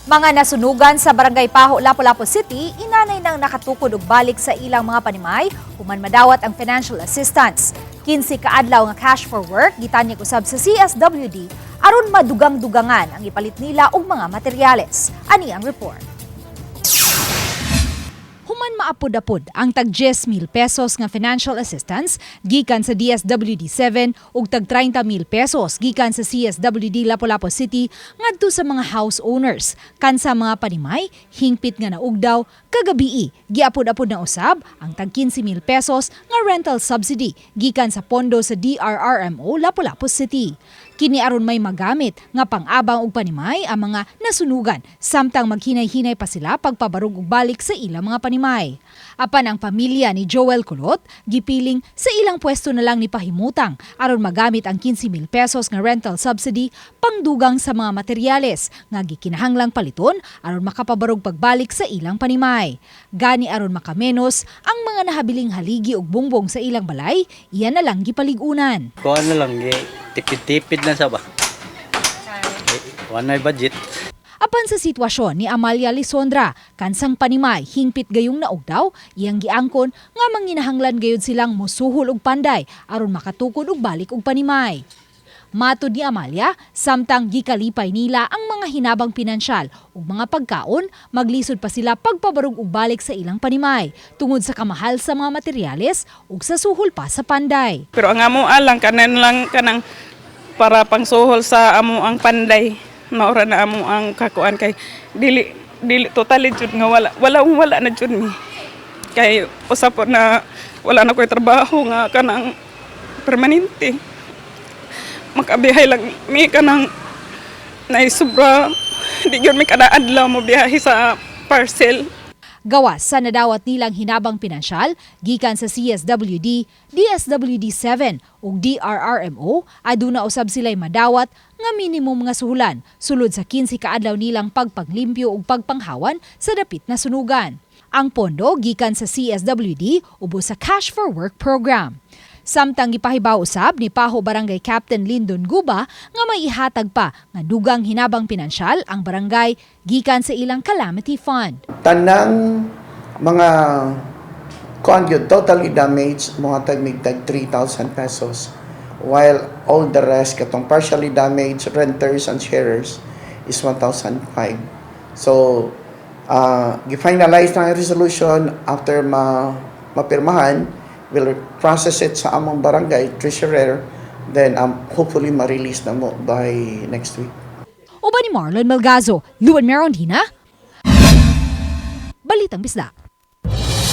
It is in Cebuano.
Mga nasunugan sa Barangay Pajo, Lapu-Lapu City, inanay nang nakatukod og balik sa ilang mga panimay human madawat ang financial assistance. 15 kaadlaw nga cash for work gitanyag usab sa CSWD aron madugang-dugangan ang ipalit nila og mga materyales. Ani ang report. Human maapod-apod ang tag 10,000 pesos nga financial assistance gikan sa DSWD 7 ug tag 30,000 pesos gikan sa CSWD Lapu-Lapu City ngadto sa mga house owners. Kansa mga panimay, hingpit nga naugdaw, kagabii giapod-apod na usab ang tag 15,000 pesos nga rental subsidy gikan sa pondo sa DRRMO Lapu-Lapu City. Kini aron may magamit nga pang-abang og panimay ang mga nasunugan samtang maghinay-hinay pa sila pagpabarog og balik sa ilang mga panimay. Apan ang pamilya ni Joel Kulot gipiling sa ilang pwesto na lang ni pahimutang aron magamit ang 15,000 pesos nga rental subsidy pangdugang sa mga materyales nga gikinahanglang paliton aron makapabarog pagbalik sa ilang panimay. Gani aron makamenos ang mga nahabiling haligi ug bungbong sa ilang balay, iyan na lang gipalig-unan. Kuha na lang, eh, tipid-tipid na sa ba. Eh, kuha na yung budget. Apan sa sitwasyon ni Amalia Lisondra, kansang panimay hingpit gayong naugdaw, iyang giangkon nga manginahanglan gayud silang mosuhol og panday aron makatukod og balik og panimay. Matod ni Amalia, samtang gikalipay nila ang mga hinabang pinansyal ug mga pagkaon, maglisod pa sila pagpabarog og balik sa ilang panimay tungod sa kamahal sa mga materyales ug sa suhol pa sa panday. Pero ang amo alang kanan lang kanang para pangsuhol sa amo ang panday. Maura na amo ang kakuan kay dili dili totally jud nga wala wala wala na jud mi. Kay usa po na wala na ko'y trabaho nga kanang permanente. Makabiyahe lang mi kanang naisubra, di gyud mi kada adlaw mo biyahe sa parcel. Gawas sa nadawat nilang hinabang pinansyal gikan sa CSWD, DSWD 7 ug DRRMO, aduna usab sila'y madawat nga minimum nga suhulan sulod sa 15 kaadlaw nilang pagpanglimpyo ug pagpanghawan sa dapit na sunugan. Ang pondo gikan sa CSWD ubos sa Cash for Work program. Samtang gipahibaw usab ni Pajo Barangay Captain Lindon Guba nga may ihatag pa nga dugang hinabang pinansyal ang barangay gikan sa ilang calamity fund. Tanang mga kuan gyud totally damaged, mga tag mig tag 3,000 pesos, while all the rest katong partially damaged, renters and sharers is 1,005. So gi-finalize na ang resolution. After mapirmahan, we'll process it sa among barangay treasurer, then hopefully ma-release na mo by next week. Uban ni Marlon Melgazo, Luan Merondina, Balitang Bisdak.